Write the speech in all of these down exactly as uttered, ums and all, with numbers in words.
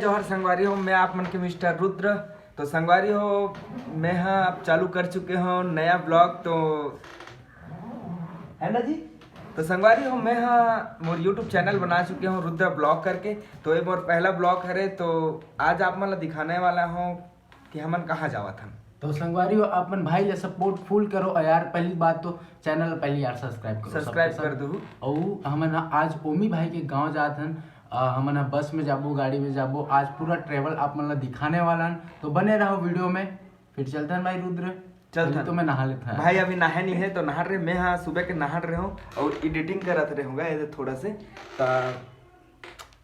जोहार संगवारी हो, मैं आप मन के मिस्टर रुद्र। तो संगवारी हो, मैं हा अब चालू कर चुके हो नया ब्लॉग, तो है ना जी? तो संगवारी हो, मैं हा मोर YouTube चैनल बना चुके हो रुद्र ब्लॉग करके। तो ये मोर पहला ब्लॉग हरे, तो आज आप मन ला दिखाने वाला हो कि हमन कहाँ जावत हन। तो संगवारी हो, अपन भाई ला सपोर्ट फुल करो। और यार, पहली बात तो चैनल ला पहली यार सब्सक्राइब करो, सब्सक्राइब कर दो। और हमन आज ओमी भाई के गांव जात हन। अ, हमन ह बस में जाबो, गाड़ी में जाबो, आज पूरा ट्रेवल आप मन ला दिखाने वाला हन। तो बने रहो वीडियो में। फिर चलते हैं भाई रुद्र। चलते अभी हैं। तो मैं नहा लेता हूँ। भाई अभी नहाए नहीं है, तो नहा रहे, मैं हाँ सुबह के नहा रहे हूँ और एडिटिंग करत रहे हूँ ये थोड़ा से। तो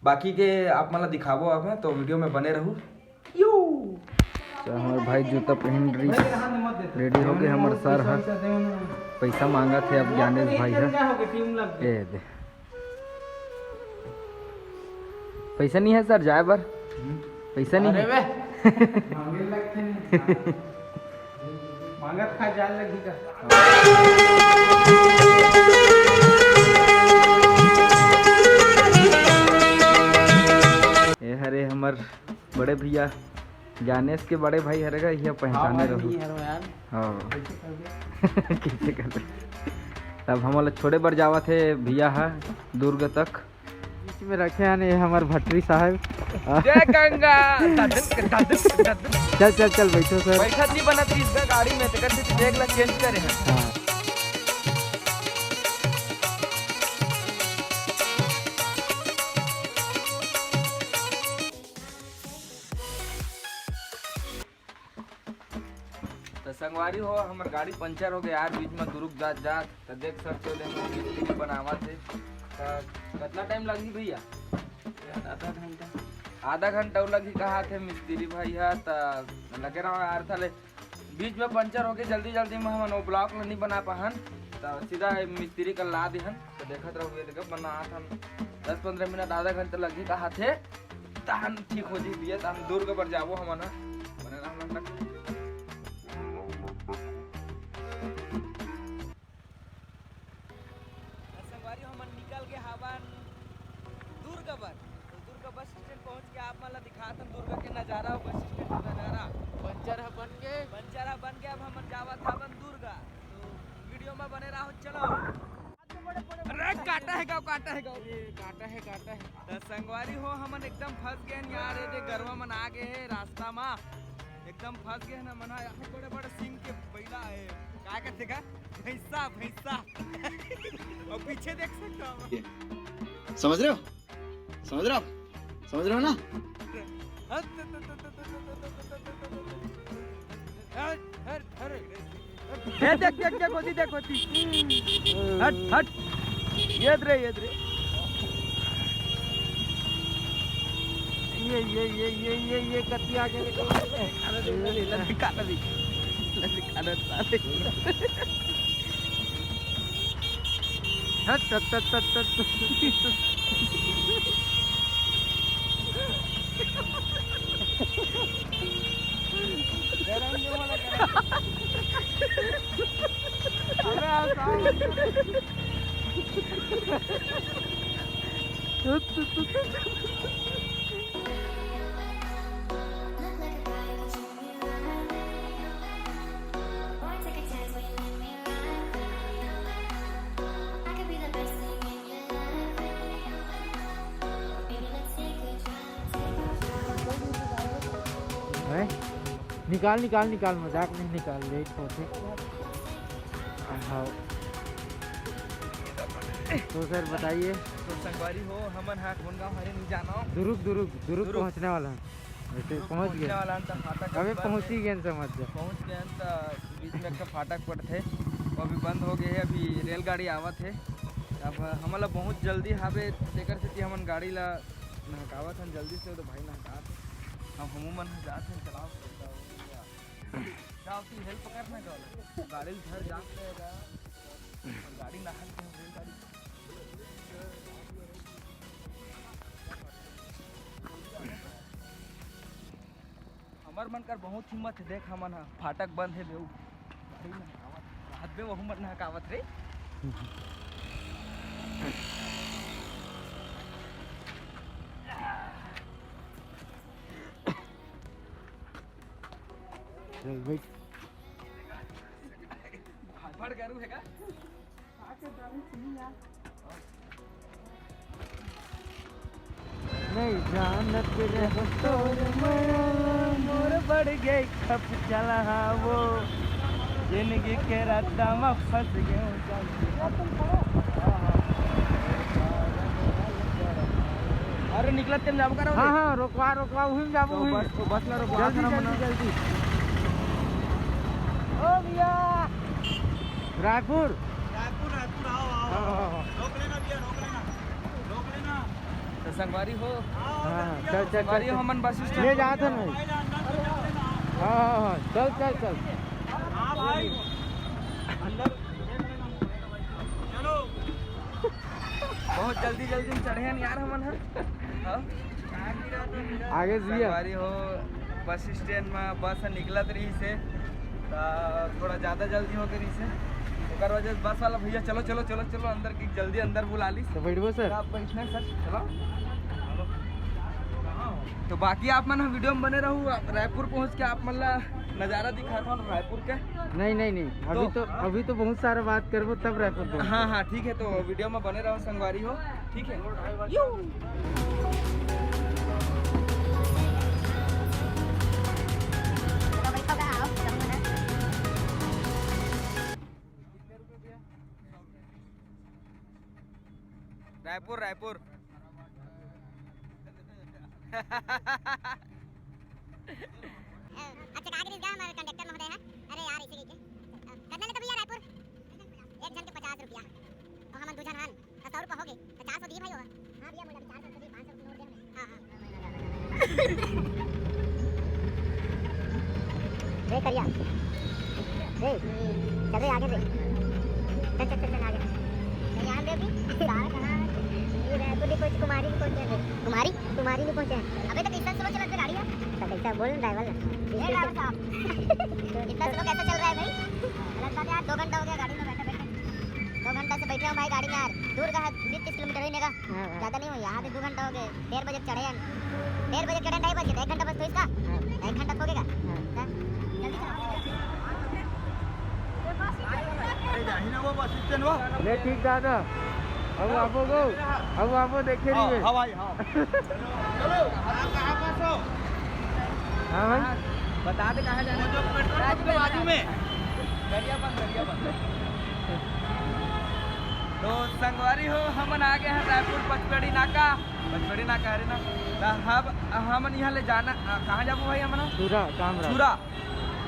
बाकी के आप मन ला दिखाबो अब, तो वीडियो में बने रहू। यू। तो हमारे भाई जूता पहन रही, रेडी हो गए हमारे सर हा। पैसा मांगा थे अब ज्ञानेश भाई हा। ए दे। पैसा नहीं है सर जाए बर। पैसा नहीं अरे है। बे। मांगे लगते हैं। मांगत खा जाए लगी का। ए हरे हमर बड़े भैया, ज्ञानेश के बड़े भाई हरे गा, ये पहचाने हाँ भाई, रहू। नहीं हरो यार। हाँ। कैसे कर दे? कैसे कर दे? तब हम वाला छोड़े बर जावत हे भैया हा दुर्ग तक। बीच में रखे हैं ये हमार भट्टी साहब। जय गंगा। चल चल चल बैठो सर। बैठत नहीं बनत रही इसका गाड़ी में, तेकर से देख ला चेंज करे हैं। हाँ। तो संगवारी हो, हमर गाड़ी पंचर हो गया यार, बीच में दुरुक जात जात। तो देख सकते हो, देखो मिस्त्री बनावत हे। तो कितना टाइम लगही भैया? आधा घंटा। आधा घंटा लगही कहा थे मिस्त्री भैया। तो लगे रहो यार, थाले बीच में पंचर होके जल्दी जल्दी में हमन वो ब्लॉक ला नहीं बना पाहन। तो सीधा मिस्त्री का ला दिहन। तो देखत रहो, ये देखो बनात हन, दस पंद्रह मिनट, आधा घंटा लगही कहा थे। तहन ठीक हो जी भैया, तहन दुर्ग बर जाबो हमन ह। बने रह मन तक। संगवारी, हमन निकल के हावन दुर्ग बर। तो दुर्ग बस स्टैंड पहुंच के आप मन ला दिखात हन दुर्ग के नजारा, बस स्टैंड के नजारा। पंचर ह बन गे। पंचर ह बन गे, अब हमन जावत हावन दुर्ग। तो वीडियो में बने रहो, चलो। अरे काटा है गाँव, काटा है गाँव। ये काटा है, काटा है। त संगवारी हो, हमन एकदम फंस गए हैं यार, ये दे गरवा मन आ गए हैं रास्ता मा, एकदम फंस गए हैं ना मना। यहाँ बड़े बड़े सिंह के बैला है, का कहते का, भैंसा, भैंसा। और पीछे देख सकते हो आप। समझ रहे हो? समझ रहे हो? समझ रहे हो ना? हट, हट, हट। ए, देख, देख, देख, होती, देख, होती। हट, हट। ये रे, ये रे। ये, ये, ये, ये, ये, ये कत्ती आ गया। अरे, अरे, अरे, अरे, अरे, अरे, अरे, अरे। हट, हट, हट, हट, हट। गरम नहीं वाला गरम। अबे, आओ, आओ। हैं? निकाल, निकाल, निकाल, मजाक नहीं निकाल, लेट होते। हाँ। तो सर बताइए। तो संगवारी हो, हमन हा कौन गाँव हरे नहीं जाना हो। दुरुग, दुरुग, दुरुग दुरुग। पहुँचने वाला है। वैसे दुरुग पहुँच पहुँचने गए। वाला है, तो फाटक अबे पर पहुँच ही गए, समझ जा। पहुँच गए हैं, तो बीच में एक ठो फाटक पड़थे, वो अभी बंद हो गए है। अभी रेलगाड़ी आवत है। अब हमन ला बहुत जल्दी हावे, तेकर सेती हमन गाड़ी ला नहकावत हन जल्दी से, तो भाई नहकात है। हम हमू मन ह जात हन, चलाओ। जाओ, तू हेल्प कर ना, गाड़ी ल धर जात रहेगा। गाड़ी नहा के हम रेलगाड़ी हमर मन कर बहुत हिम्मत है, देख हमन ह फाटक बंद है बेऊ। रात में वहू मन नहकावत रे। फड़ करू है का? नहीं जानत रहे तोर मया मोर बढ़ गए खप चला वो जिंदगी के रास्ता में फंस गए। अरे निकलत के जाबो करो। हाँ हाँ, रोकवा रोकवा, उही में जाबो। तो बस, तो बस ला रोकवा जल्दी जल्दी। ओ भैया, रायपुर। रायपुर रायपुर आओ आओ। रोक लेना भैया, रोक लेना, रोक लेना। तो संगवारी हो, हाँ, चल चल संगवारी हो, हमन बस स्टैंड ले जात हन भाई। हाँ हाँ हाँ, चल चल चल। हाँ भाई, अंदर चलो। बहुत जल्दी जल्दी में चढ़े हन यार हमन ह। हाँ? आगे जिया। संगवारी हो, बस स्टैंड में बस निकलत रही से, त थोड़ा ज्यादा जल्दी हो गई से, ओकर वजह से बस वाला भैया चलो चलो चलो चलो अंदर की जल्दी अंदर बुला ली। तो बैठबो सर? आप बैठना सर, चलो। तो बाकी आप मन वीडियो में बने रहू, रायपुर पहुंच के आप मन ला नजारा दिखाता हूँ रायपुर के। नहीं नहीं नहीं, अभी तो, तो अभी तो बहुत सारा बात करबो तब रायपुर पहुंच। हाँ हाँ ठीक है, तो वीडियो में बने रहो संगवारी हो, ठीक है। रायपुर रायपुर। अच्छा कहा करिस गा हमारे कंडक्टर महोदय है। अरे यार इसी के कतना लेते भैया रायपुर? एक जन के पचास रुपया। और हमन दू जन हन तो सौ रुपया हो गए तो चार सौ दिए भाई होगा। हाँ भैया बोला चार सौ रुपये पाँच सौ नोट दे। हाँ हाँ। रे करिया, रे चल रे आगे रे, चल चल चल चल आगे। नहीं यार अभी सारा कहाँ है? ये रायपुर नहीं पहुँची, कुमारी नहीं पहुँचे अभी। कुमारी कुमारी नहीं पहुँचे हैं। अबे तो कैसा स्लो चलत है गाड़ी यार। तो कैसा बोल ड्राइवर ना। ये ड्राइवर साहब, इतना स्लो कैसे चल रहा है भाई? गलत बात है यार, दो घंटा हो गया गाड़ी में बैठे बैठे। दो घंटा से बैठे हूँ भाई गाड़ी में यार। दूर का है, बीस तीस किलोमीटर ही लेगा। हाँ, हाँ। ज्यादा नहीं हो, यहाँ से दो घंटा हो गए। डेढ़ बजे चढ़े हैं, डेढ़ बजे चढ़े, ढाई बजे, एक घंटा बस तो इसका। हाँ। एक घंटा थोकेगा। हाँ। हाँ? जल्दी चला। अरे जाही ना वो बस स्टैंड वो। ले ठीक दादा। अब आपो गो, अब आपो देखे हाँ, रहिए। हाँ भाई, हाँ। चलो, आप कहाँ पास हो? हाँ भाई। बता दे कहाँ जाना है। जो पेट्रोल पंप के बाजू में। दरियाबंद, दरियाबंद। तो संगवारी हो, हमन आ गए हैं रायपुर पचपेड़ी नाका। पचपेड़ी नाका हरे ना। तो अब हमन यहाँ ले जाना, आ, कहाँ जाबो भाई हमन? छुरा, कामराज। छुरा।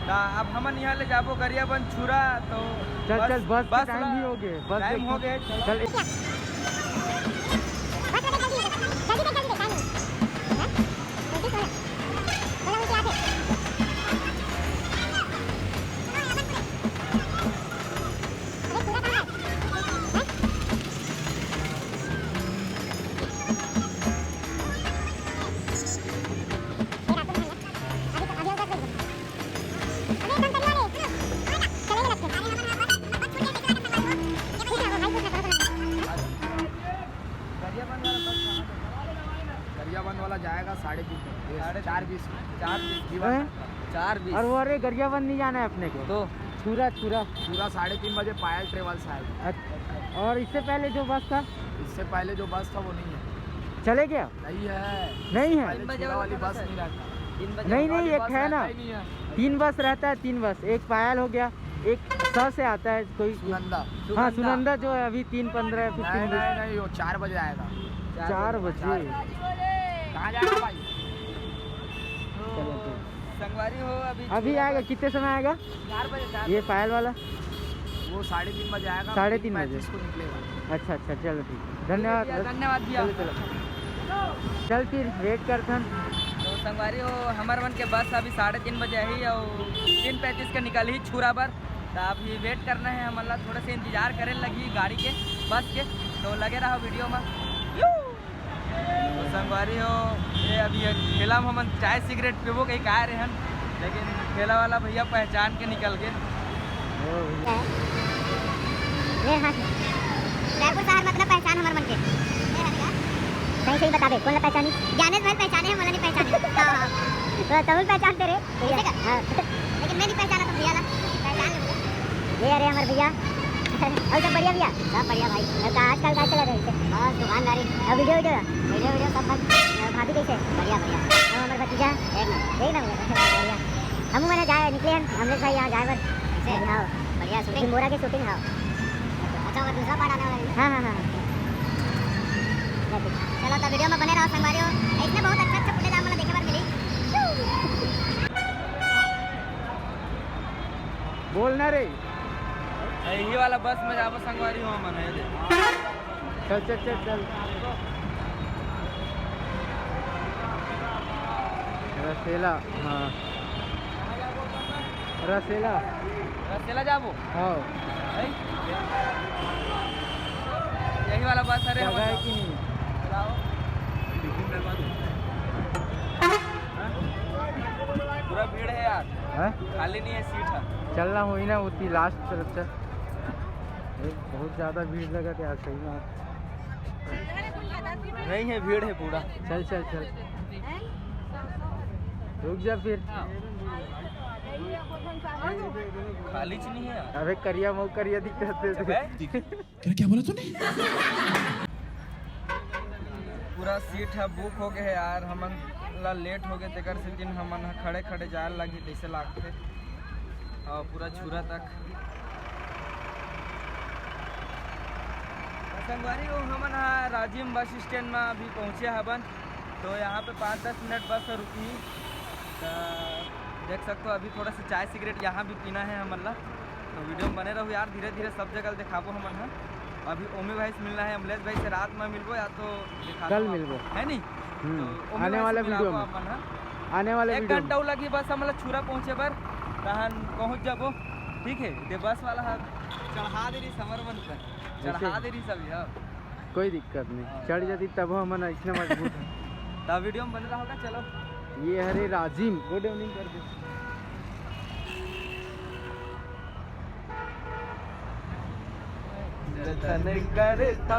तो अब हमन यहाँ ले जाबो गरियाबंद छुरा। तो चल, बस, चल, बस के बस टाइम ला भी हो गए, बस टाइम देख। हो गए, चल। चल। गरियाबंद वाला जाएगा साढ़े तीन बजे, साढ़े चार तीन। बीस में। चार बीस। जीवन हैं? चार बीस। और वो, अरे, गरियाबंद नहीं जाना है अपने को। तो? छुरा, छुरा। छुरा साढ़े तीन बजे पायल ट्रेवल्स आएगा। अच्छा, और इससे पहले जो बस था? इससे पहले जो बस था, वो नहीं है। चले गया? नहीं है। नहीं है? पहले तीन बजे छुरा वाली बस नहीं रहता। तीन बजे नहीं, वाली नहीं, एक बस है रहता ना। ही नहीं है। तीन बस रहता है, तीन बस। एक पायल हो गया, एक स से आता है कोई। सुनंदा। हाँ, सुनंदा। सुनंदा जो है अभी तीन पन्द्रह, नहीं, फिफ्टीन नहीं, नहीं, वो चार बजे आएगा। चार बजे। चार बजे। कहाँ जाएगा भाई? चलो, ठीक। संगवारी हो, अभी अभी छुरा आएगा, बस। कितने समय आएगा? चार बजे, चार ये बजे। पायल वाला? वो साढ़े तीन बजे आएगा, साढ़े तीन बजे। पैंतीस को निकलेगा। अच्छा, अच्छा, चलो, ठीक। धन्यवाद। भैया, धन्यवाद भैया। चलो, चलो। चल फिर, वेट करथन। तो संगवारी हो, हमर मन के बस अभी साढ़े तीन बजे आही और तीन पैंतीस के निकलही छुरा बर। तो अभी वेट करना है हमन ला, थोड़ा से इंतजार करे लगी गाड़ी के, बस के। तो लगे रहो वीडियो में। तो संगवारी हो, ये अभी एक ठेला में हमन चाय सिगरेट पीबो कहीं का रहे हन, लेकिन ठेला वाला भैया पहचान के निकल गए। ये हाँ, रायपुर शहर में अपना पहचान हमार मन के। सही सही बता दे, कौन ला पहचानी? ज्ञानेश भाई पहचाने हैं, मोला नहीं पहचाने। हाँ, हाँ। तो तहुल पहचानते रे? ऐसे का? हाँ। लेकिन मैं नहीं पहचान ये अरे हमारे भैया। और सब बढ़िया भैया? सब बढ़िया भाई। और का आजकल का चला रहे थे? बस दुकानदारी। और वीडियो वीडियो? वीडियो वीडियो सब बन। और भाभी कैसे? बढ़िया बढ़िया। और हमारे भतीजा? एक नंबर। एक नंबर। बढ़िया। हम मैंने जाए निकले हैं अमलेश भाई यहाँ जाए बर। कैसे? हाँ। बढ़िया shooting? बोरा की shooting। हाँ। अच्छा, वो दूसरा part आने वाला है? हाँ हाँ हाँ। चलो तो वीडियो में बने रहो संगवारी हो। इसमें बहुत अच्छा अच्छा footage आप लोग देखे बर मिली। बोलना रे। यही वाला बस में जाबो संगवारी हो मन है। चल चल चल चल। रसेला। हाँ। रसेला। रसेला जाबो। हाँ। भाई। यही वाला बस, अरे हम जगह है कि नहीं? पूरा भीड़ है यार। हैं? खाली नहीं है सीट है। चलना हुई ना होती लास्ट तरफ से। बहुत ज्यादा भीड़ लगा था यार, सही में। नहीं है, भीड़ है पूरा। चल चल चल। रुक जा फिर। खाली च नहीं है यार। अबे करिया मऊ करिया दिख रहे थे। क्या बोला तूने? पूरा सीट ह बुक हो गए हे यार, हमन ला लेट हो गए, तेकर सेती हमन ह खड़े खड़े जाए लगही तइसे लागथे। और पूरा छुरा तक संगवारी हो, हमन ह राजिम बस स्टैंड म अभी पहुँचे हबन। तो यहाँ पे पाँच दस मिनट बस रुकी। तो देख सकते हो, अभी थोड़ा सा चाय सिगरेट यहाँ भी पीना है हमन ला। तो वीडियो में बने रहो यार, धीरे धीरे सब जगह दिखाबो हमन ह। अभी ओमी भाई से मिलना है, अमलेश भाई से रात में मिलबो या तो दिखा कल दो आप, मिलबो। है नी? हम्म, तो ओमी आने भाई से वाला मिलाबो वीडियो में। अपन ह। आने वाले एक वीडियो में। घंटा लगही बस हमला छुरा पहुँचे बर, तहन पहुँच जाबो। ठीक है, दे बस वाला ह चढ़ा दे रही समर मन पर, चढ़ा जैसे दे रही सब यार। कोई दिक्कत नहीं, हाँ, चढ़ हाँ। जाती तब हमन इतना मजबूत है। तब वीडियो में बने रहोगा, चलो। ये हरे राजिम, गुड इवनिंग कर दे। जतन करता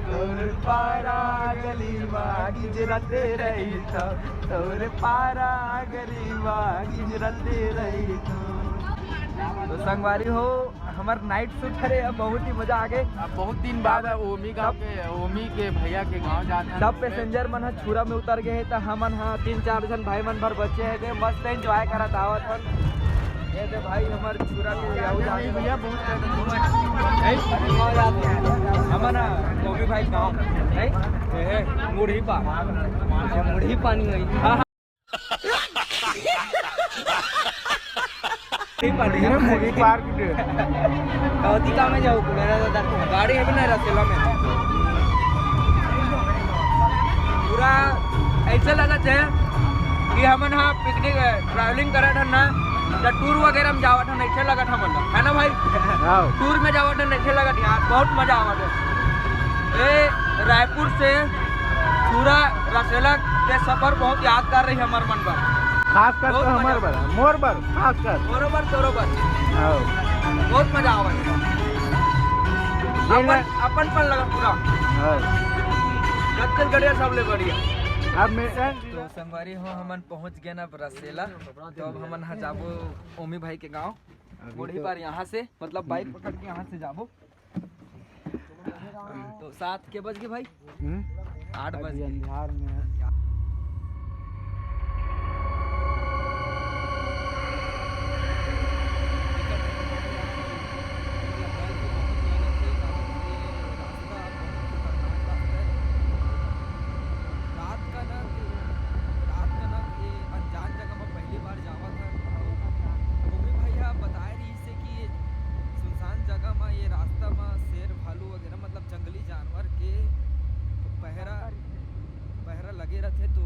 तोर पारा गली मा गिजरते रहिता, तोर पारा गली मा गिजरते रहिता। तो संगवारी हो, हमर नाइट शूट हरे, अब बहुत ही मजा आ गए। अब बहुत दिन बाद ओमी गाँव के, ओमी के भैया के गाँव जात हन। सब पैसेंजर मन ह छुरा में उतर गए हे, त हमन ह तीन चार झन भाई मन भर बचे हे, जे मस्त एंजॉय करत आवत हन। ये दे भाई, हमर छुरा के जाऊ जा। नहीं भैया, बहुत ज्यादा। नहीं? हमन ह ओमी भाई गाँव, नहीं? ए, मुढ़ी पा, मुढ़ी पानी नहीं। हाँ, हाँ। ठीक बात है। मुर्गी पार्क के। कौती काम में जाऊ, मेरा दादा। गाड़ी है भी ना रसेला में। पूरा ऐसे लगत है कि हमन ह पिकनिक, ट्रैवलिंग करत हन ना, या टूर वगैरह में जावत हन, ऐसे लगत हमन ला, है ना भाई? हाँ। टूर में जावत हन, ऐसे लगत यार, बहुत मजा आवत है। ए, रायपुर से पूरा रसेला के सफर बहुत यादगार रही हमर मन बर। खास कर बहुत तो मजा हमर बर, मोर बर, खास कर। बरोबर, बरोबर। हाँ। बहुत मजा आवा है। ये अपन, ना अपन पन लगा पूरा। हाँ। छत्तीसगढ़िया सबले बढ़िया। अब मैं तो संगवारी हो, हमन पहुंच गए ना अब रसेला। तो अब हमन ह जाबो ओमी भाई के गांव। अभी मुड़ी तो पर यहाँ से, मतलब बाइक पकड़ के यहाँ से जाबो। तो सात के बज गए भाई? हम्म? आठ बज अभी गए। अंधियार में है। रात का ना, रात का ना, ये अनजान जगह में पहली बार जावत हन। ओमी भैया बताए रहिस हे कि ये सुनसान जगह में, ये रास्ता में शेर, भालू वगैरह, मतलब जंगली जानवर के पहरा, पहरा लगे रहथे, तो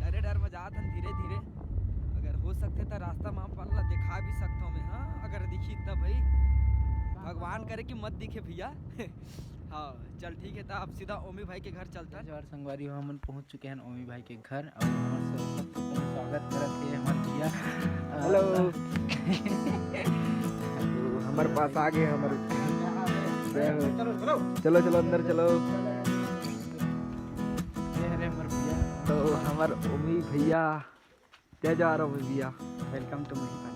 डरे डर में जात हन धीरे धीरे। अगर हो सकथे त रास्ता में अपन ला दिखा भी सकथों मैं, हाँ, अगर दिखी त भाई, भगवान करे कि मत दिखे भैया। हाँ, चल ठीक है, त अब सीधा ओमी भाई के घर चलथन। जय जोहार संगवारी हो, हमन पहुंच चुके हैं ओमी भाई के घर और हमर सबसे पहले स्वागत करत हे हमर भैया। हेलो। तो हमर पास आ गए हमर। चलो, चलो। चलो, चलो, अंदर चलो। ये हरे हमर भैया। तो हमर ओमी भैया, जय जोहार ओमी भैया। Welcome to Mahipal.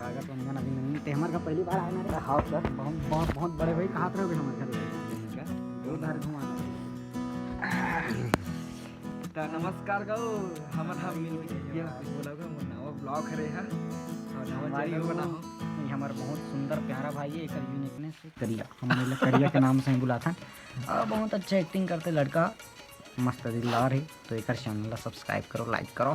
स्वागत वंदन अभिनंदन। ते हमर घर पहली बार आए ना रे? हाँ सर। बहुत बहुत बहुत बड़े भाई, कहाँ रहोगे हमारे घर? का? उधर घुमा। त नमस्कार गो, हमन ह मिल के कुछ बोला गो, मोर नवा ब्लॉग हरे हा, और नवा संगवारी चैनल हो, बना हो। ये हमार बहुत सुंदर प्यारा भाई है, एकर यूनिकनेस है करिया, हमन एला करिया के नाम से ही बुलाथन। और बहुत अच्छा एक्टिंग करते लड़का, मस्त दिलदार है। तो एकर चैनल ला सब्सक्राइब करो, लाइक करो,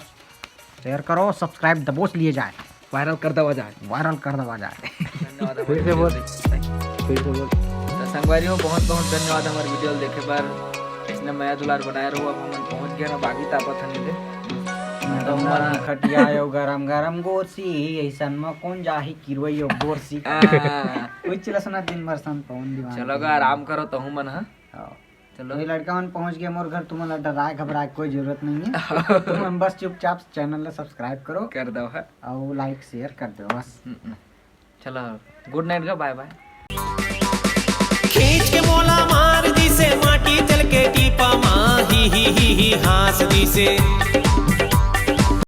शेयर करो, सब्सक्राइब दबोच लिए जाए, वायरल कर देवा जाए। वायरल कर देवा जाए। धन्यवाद फिर से बोल। फिर से बोल। तो संगवारी हो, बहुत बहुत धन्यवाद हमारे वीडियो देखे बर। इसने मया दुलार बनाए रहो। अब हमन पहुंच गए ना बागी तापत हनी ले। तो नरम नरम हमन खटिया यो गरम गरम गोरसी, ऐसन म कौन जाही किरवई यो बोरसी। हाँ। कोई चिला सुना दिन भर सन पवन दीवाना। चलो गा, आराम करो तहू मन, हाँ। हाँ। चलो। तो ये लड़का मन पहुंच गए मोर घर, तुमन ला डराए घबराए कोई जरूरत नहीं है। तुमन बस चुपचाप चैनल ला सब्सक्राइब करो कर दो है। और लाइक शेयर कर दो बस। हम्म, हम्म। चलो, गुड नाइट का, बाय बाय। खींच के मोला मार दिसे, माटी जल के टीपा मा, ही ही ही ही हाँस दिसे।